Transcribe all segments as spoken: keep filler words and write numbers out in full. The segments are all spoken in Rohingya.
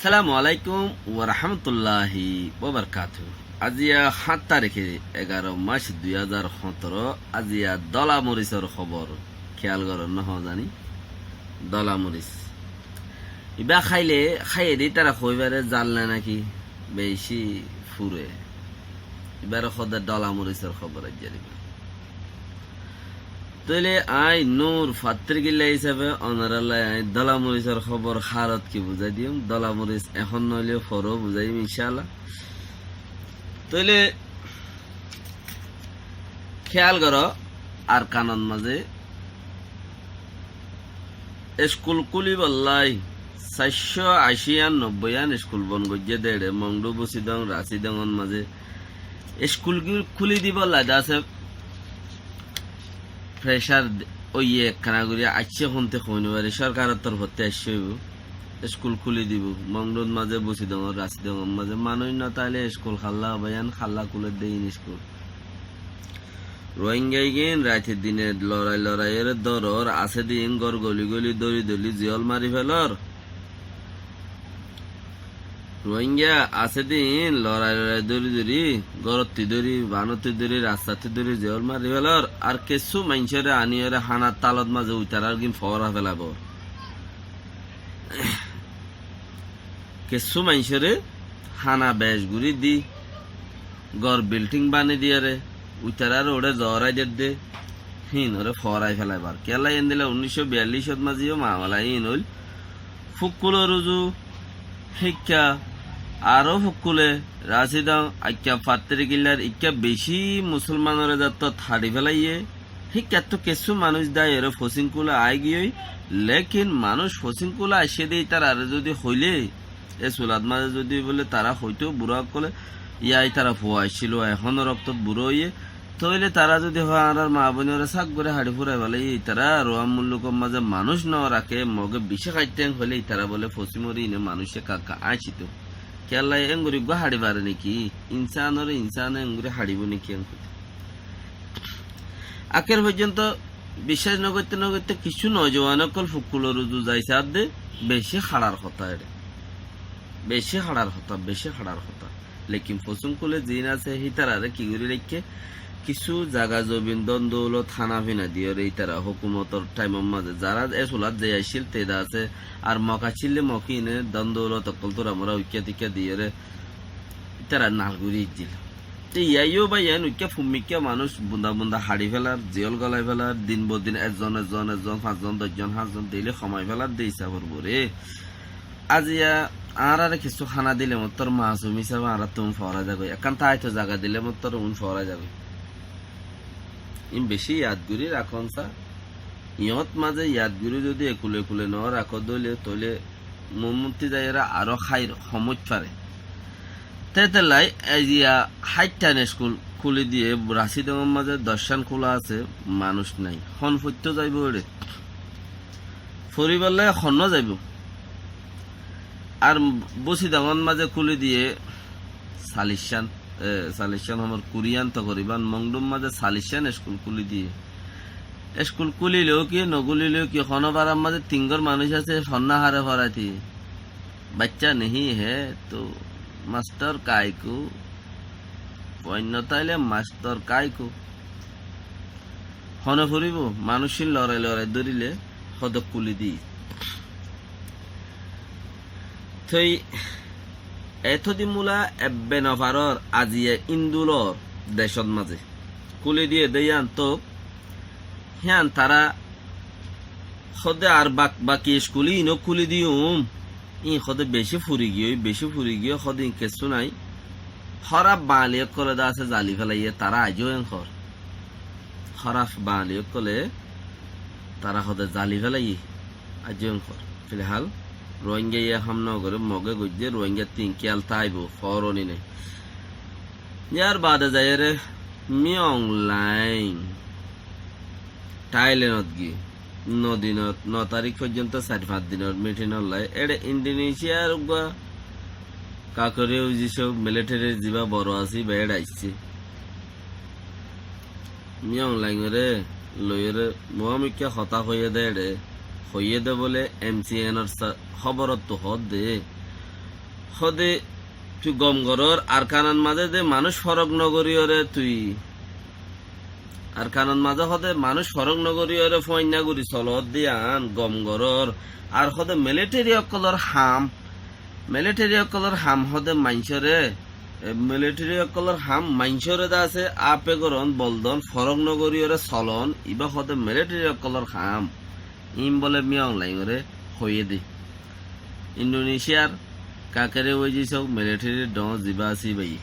Assalamu alaikum wa rahmatullahi wa barakatuhu. Aziya háñt tarike egaró mac dui házar hóñtoro, aziya dóla morisor hóbor kéyal goron, no hoó zani? Dóla moris. Ibá háile, háiye de ítara hoói fare zalna naki beci fure. Ibáre hoó de dóla morisor hóbor aijjar ibá. Tóile aññí Nur fattirgilla hísabe onorálla aññí dóla morisor hóbor hárot ki buzái diyum, dóla moris ehón noóile foró buzáiyum incálla. Tóile kéyal goró, Arkanot mazé eskul kúlibollái saircó ací án nobbói án eskul bon goijjé de ére, Mongdu, Busidong, Rasidongot mazé eskul kúli dibollái de asé. Pressure óiye ekkana gorí aiccé, honté hoi no fari, sorkaror torfottú aiccé óibo. Eskul kúli dibo, Mongdut mazé, Busidongot, Rasidongot mazé manúic no táile eskul hálla óibo, yián hálla kúler de iín eskul. Rohingya ígin raite dine lorai loraiyóre dórer, asé de iín gór goli goli dóri dóri ziyól mari felór. Rohingya asé de iín lorai lorai dóri dóri, górottí dóri, banottí dóri, rastattí dóri ziyól mari felór. Ar kessú maincóre aníyóre hánar talot mazé uitarár gín foóra felaibór. Kessú maincóre hána bec gorí di, gór bildhing bani diyére, uitarár uore zoórai der de, híinoré foórai felaibar. Kiyólla endilla unníccó biyallícot mazé yó mamela híin óil. Fúkkulor uzu híkka, aró fúkkule Rasidong, aikka fattirgillar, ikka bicí musolmanoré zattót haçi felaiyé. Híkkattú kessú manúic dáiyore fosíngkula aái giyói, lékin manúic fosíngkula aiccé dé ítararé zudi hoilé, e sulat mazé zudi bóle tará hoitó burá ókkolé, yá ítara fua aiccíl, ehóno roktót burá óiye, tóile tará zudi hoó añárár maa-bóinoré sák gorí haçi fúrai felaiyé, ítara Ruáin mullukor mazé manúic no raké, Mogé bicí háitté hoilé ítara bóle fosímor íine manúiccé kakka añcitó. Kiyólla engorí eggúa haçi fare néki? Insánoré insáne engorí haçibóu néki engorí? Akér foijjonto biccác nogoitté nogoitté kissú nojuwan ókkol fúkkulor uzu zai saádde, bicí haçar hotá eçé. Bicí haçar hotá, bicí haçar hotá. Lékin fosíngkule ziín asé, hítararé ki gorí raikké? Kissú zaga zobin, don doulot, hána fina diyóre ítara hókumotor thaimor mazé zará e sulat zai aiccíl, teda asé, ar Mok accíl dé Mok íine don doulot ókkol turamura uikká tikká diyóre ítara nal gorí aijjíl. Te iyáiyo báiyain uikká fummikká manúic bunda bunda haçi felar, ziyól golai felar, din bodin ezzon ezzon ezzon, fañszon, doccon, háñtzon, deili homai felar de isafor uore. Aziya añáráre kissú hána dile mottor masum isabe añárattú un foórai zagói, ekkán táito zaga dile mottor un foórai zagói. Iín bicí yad gorí rakón sa. Iñót mazé yad gorí zudi ekule ekule no rakó dóile, tóile muúntu zaiyóre aró háir hom óit fare. Tétellai aziya háittán eskul kúli diyé, Rasidongor mazé doccán kúla asé, manúic nái. Hon foittó zaibóu eçé? Foribálla honnúa zaibóu? Ar Busidongot mazé kúli diyé saliccán, e, saliccán homor kuriyán tokoriban, Mongdut mazé saliccán eskul kúli diyé. Eskul kúlileu ki, nokúlileu ki, honó farar mazé tin gór manúic asé, fonná hare foraití? Bacca nehi hé, to mastor kaikó? Foin no táile mastor kaikó? Hone foribóu, manúiccín lorai lorai dórile, hodok kúli di. Toi etodin mula ebbe no farór, aziya índulor decót mazé kúli diyé de yían tóu, hían tará hóde ar bak-, baki eskul íino kúli diyum. Íin hóde bicí furi giyói, bicí furi giyói, hóde íin kessú nái. Hóraf bañli ókkolé de asé zali félaiyé, tará aijjó en hoór. Hóraf bañli ókkolé tará hóde zali félaiyé, aijjó en hoór. Filhál Rohingyaye ham no goré, Mogé goijjé, Rohingyattu íin kiyál táibou, foór oní nái. Yár baade zaiyóre Min Aung Hlaing Thailandot giyé. No dinor, no tarík foijjonto sair fañs dinor miṭhingor lai. Éçe Indonesiar uggúa kakoriya uzi sók, militarir zibá boro asé, íba éçe aiccé. Min Aung Hlaingoré loiyóre muhámukká hotá hoiyé dé éçe, hoiyé dé bóle M C N or sa-, hóborottu hoódde. Hóde tui gom gorór, Arkanot mazé de manúic forók nogoríyoré tui, Arkanot mazé hóde manúic forók nogoríyoré fúainná gorí solódde yían gom gorór. Ar hóde militeri ókkolór ham, militeri ókkolór ham hóde maincóre, e, militeri ókkolór ham maincóre de asé, ape gorón, bol don, forók nogoríyoré solon, ibá hóde militeri ókkolór ham. Iín bóle Min Aung Hlaingoré hoiyé dé. Indonesiar kakere ói zaisók, militerir dhoóñr zibá asé íbayé.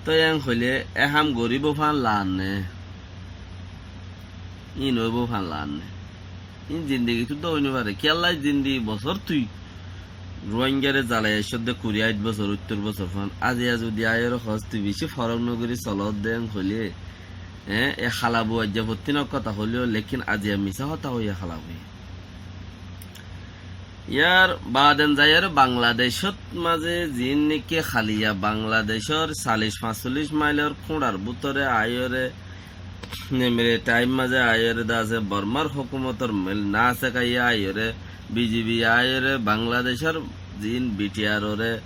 Tói eén hoilé e ham goríbou fán laanné? Iín óibou fán laanné? Iín zindigitú dóu ói nofaré. Kiyólla zindigi bosór tui Ruáingaré zalai aiccós dé kuri áic bosór, óittor bosór fán. Aziya zudi aiyóre hoós tui bicí forók nogorí solódde eén hoilé, eé, e halabou aijja fottí nok hotá hoilé yó, lékin aziya misá hotá hoiyé halabou. Yár baade zaiyóre Bangladecót mazé ziín néki haliya Bangladecór callic fañsollic mailor kúñçar bútore aiyóre, nemere thaim mazé aiyóre de asé Bormár hókumotor mel na sekaiyé aiyóre, bijibi aiyóre Bangladecór ziín bitiaroré,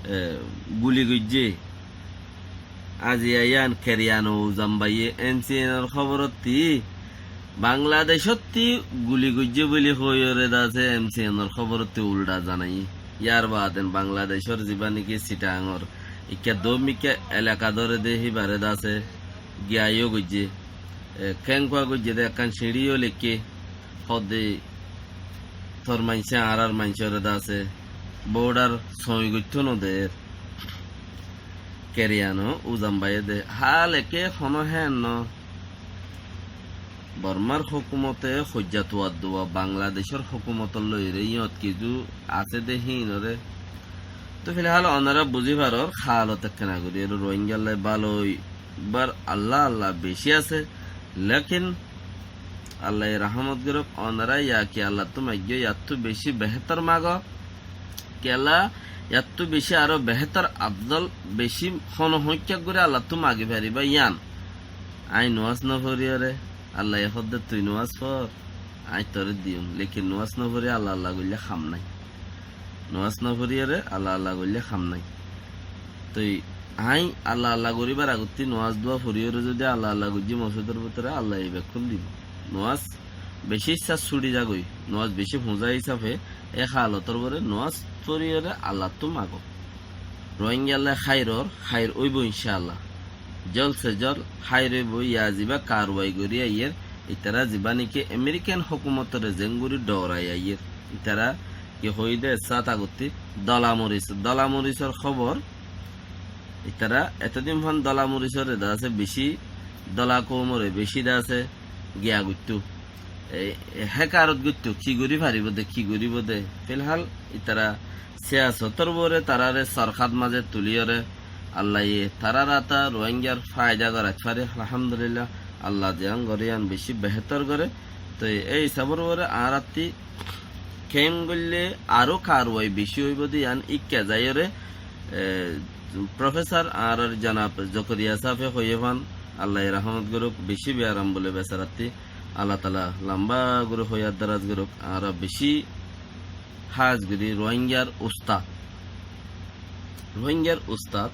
e, guli goijjé. Aziya yían Keriyano Uzambaye emsienor hóborottí Bangladecótti guli goijjé buli hoiyóre de asé emsienor hóborottí uldha zanaiyé. Yár baade Bangladecór zibá néki Sitangor ikká dómikká elaka dóre dé híbaré de asé giya yó goijjé. E, keéngkua goijjé dé ekkán siñçí yó leikké. Hódde tor maincé añárár maincóre de asé bordhar soóñi goittó noder. Keriyano Uzambaye de hál eké honó héen noó. Bormár hókumote hoijjat uaddua Bangladecór hókumotor loiré yíñot kizú asé dé híinoré. Tóu filhál onorá buzí farór, haalot ekkena gorí, ere Ruáingallái bála óibar Allah Allah bicí asé, lékin Allaye rahámot gorók, onorá yaki Allattú maiggó, yattú bicí behétor magó, kiyólla yattú bicí aró behétor afzol, bicí hono hoñíkka gorí Allattú magi faribá yían. Aññí nuwas noforiyóre, Allaye hoódde tui nuwas for, aññí toré diyum, lékin nuwas noforiyóre Allah Allah goillé ham nái. Nuwas noforiyóre Allah Allah goillé ham nái. Toi aññí Allah Allah goríbar agottí nuwas dua foriyóre zodi Allah Allah goijjí mosjidor bútore, Allaye bekkún dibou. Nuwas bicí issá suçi zagói, nuwas bicí fuñzá hísafe, e haalotor uore nuwas foriyóre Allattú mago. Ruáingallái háiror, háir óibou incáallah. Jol se jol háir óibou, yá zibá karuwai gorí aiyér, itará zibá néki Amerikan hókumotoré zeéngorí dhoorai aiyér, itará ki hoiyé dé essá tagottí dola moris, dola morisor hóbor, itará etodin fán dola morisoré de asé bicí, dola koumoré bicí de asé giya goittó. E, e, hékarot goittó, ki gorí faribóu dé, ki goríbou dé. Filhál itará siyasotor uore taráre sorhát mazé tulíyoré, Allaye tarár ata Ruáingar faida goráit fare, alhamdulillah, Allah ziyán goré yían bicí behétor goré. Toi ei hísabor uore añárattí keén goillé aró karuwai bicí óibou dé yían íkka zaiyóre, e, Profesor añárár jonab Zokoriya sáfe hoiyé fán, Allaye rahámot gorók, bicí biyaram bóle besarattí, Allah taala lamba gorí hoyat daraz gorók, añára bicí hás gorí Ruáingar ustad, Ruáingar ustad,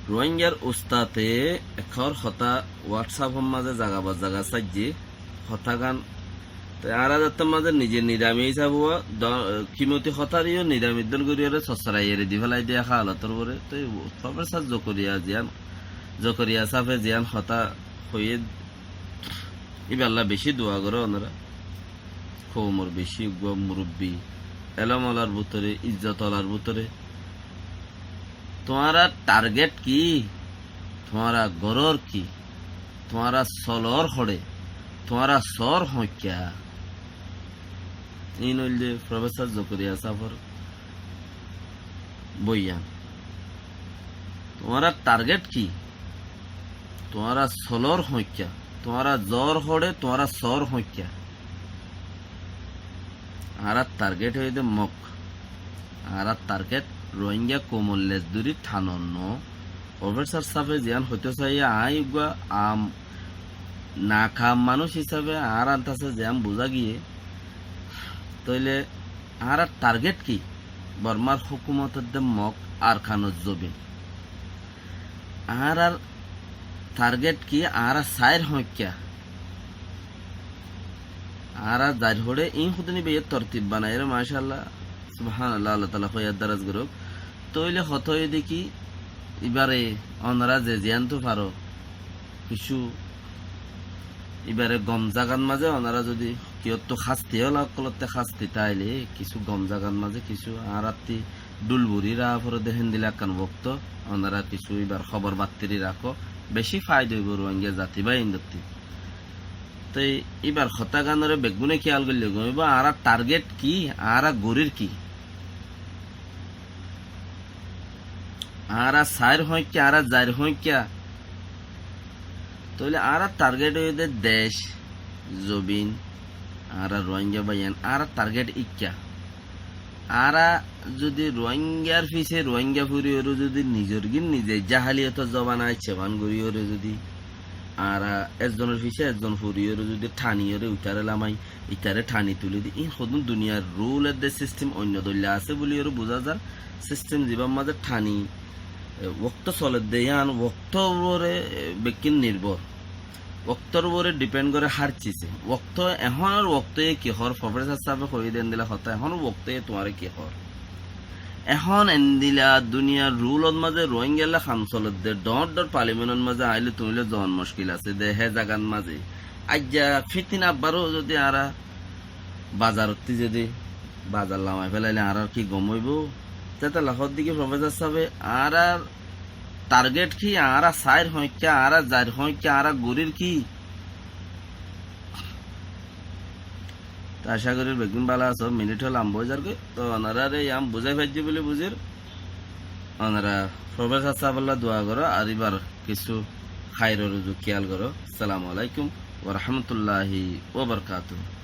Ruáingar ustate ekkán hotá WhatsApp or mazé zaga ba zaga saijjé, hotágan. Te añára zattór mazé nize nidami hísafe uwa, do-, kimoti hotáre yó nidami dór goríyoré sossorai eri di félai de e haalotor uore. Te Profesor Zokoriya ziyán, Zokoriya sáfe ziyán hotá hoiyé, íballa bicí dua goró onorá. Koumor bicí uggúa murubbi, elóm olar bútore, izzot olar bútore. Tuáñrar target ki? Tuáñra gorór ki? Tuáñra solor hoçé? Tuáñra soór hoóñikka? Iín óilde Profesor Zokoriya sáfor boyan. Tuáñrar target ki? Tuáñra solor hoóñikka? Tuáñra zoór hoçé? Tuáñra soór hoóñikka? Añárar target óilde Mok. Añárar target Ruáinga koumor les dóri thanon noó. Profesor sáfe ziyán hoitó saiyé, aññí uggúa am, nakam manúic hísafe añár antase ziyán buzá giyé, tóile añárar target ki? Bormár hókumotor de Mog Arkanor zobin. Añárar target ki? Añára sair hoikká, añára zair hoikká. Iín huduni beye tortib banaiyóre, macállah, subhánallah, Allah taala hoiyar daraz goruk. Tóile hotá óiye de ki, ibáre onora ze ziyántu faro, kissú ibáre gom zagat mazé onora zodi kiyóttu hásti, óla ókkolotte hásti, táile kissú gom zagat mazé kissú añáratti dhul buri raá forede, héndilla ekkán wokto onora kissú ibár hóbor battiri rakó, beci faida óibo Ruáinga zati bái indotti. Te ibár hotáganore beggúne kiyál goille gom óibo, añárar target ki, añára gorír ki? Añára sair hoikká, añára zair hoikká. Tóile añárar target óiye de dec, zobin, añára Ruáinga báiyain, añárar target ikká. Añára zodi Ruáingar fisé Ruáinga furiyóre zodi nizor gín nize jahaliyotor zobana aiccé fán goríyóre zodi añára ezzonor fisé ezzon furiyóre zodi thaniyóre uitaré lamai, itaré thani tuli di, iín hodún duniyar rule edde sistem oinno dóilla asé buliyóre buzá zar. Sistem zibár mazé thani, e, wokto soledde, yían woktor uore, e, bekkín nirbor. Woktor uore dipend goré hár cize. Wokto, ehónor woktoye ki hoór, profesor sábe hoiyé de endilla hotá, ehónor woktoye tuáñre ki hoór? Ehón endilla duniyar rulot mazé Ruáingalla ham soledde, dhoóñr dhoóñr palimenot mazé aile tuñíle zon muckil asé de, hé zagat mazé. Aijja fitina abbáro zodi añára bazarotti zodi bazar lamai félaile añárar ki gom óibo? Tetalla hoódde ki profesor sábe, añárar target ki, añára sair hoikká, añára zair hoikká, añára gorír ki? Te acá gorír beggún bála asó, minit ó lamba ói zargói. Te onoráre yián buzái faijjí buli buzír. Onorá profesor sábolla dua goró, ar ibár kissú hairor uzu kiyál goró. Assalamu alaikum wa rahmatullahi wa barakatuhu.